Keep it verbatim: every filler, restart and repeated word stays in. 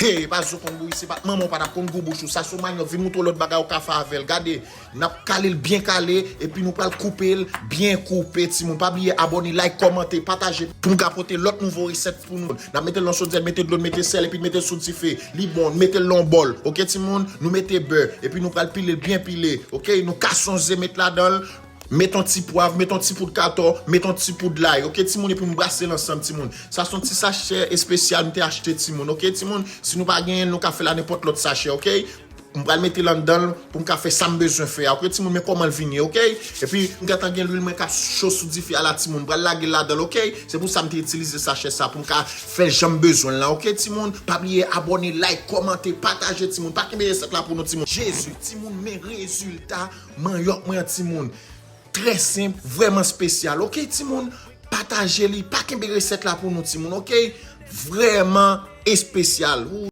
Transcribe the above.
Hey, pa zo konn bouyi, se pa manman w pa t ap konn gou bouch ou. Sa se yon manyòk, vin moutre w lòt bagay ou ka fè avè l. Gade, n ap kale l byen kale, epi nou pral koupe l byen koupe, timoun. Pa bliye abòne, like, kòmante, pataje pou m ka pote lòt nouvo resèt pou nou. N ap mete l nan sodyè, mete dlo, mete sèl, epi mete l sou dife. Li bon, mete l nan yon bòl, oke, timoun? Nou mete bè, epi nou pral pile l byen pile, oke? Nou kase yon ze, met ladan l. Met yon ti pwav, met yon ti poud katò, met yon ti poud lay, oke, timoun? Epi m brase l ansanm, timoun. Sa se yon ti sachè espesyal m te achte, timoun, oke, timoun? Si nou pa genyen l, nou ka fè l a nenpòt lòt sachè, oke? M pral mete l anndan l pou m ka fè sa m bezwen fè a, oke, timoun? Men kòman l vini, oke? Epi, m gentan gen lwil mwen k ap cho sou dife a la, timoun. M pral lage l ladan l, oke? Se pou sa m te itilize sachè sa, pou m ka fè l jan m bezwen l la, oke, timoun? Pa bliye abòne, like, kòmante, pataje, timoun. Pa kenbe resèt la pou nou, timoun. Jezi, timoun, men rezilta manyòk mwen an, timoun. Trè senp, vrèman espesyal, oke, timoun? Pataje li, pa kenbe resèt la pou nou, timoun, oke? Vrèman espesyal. Ou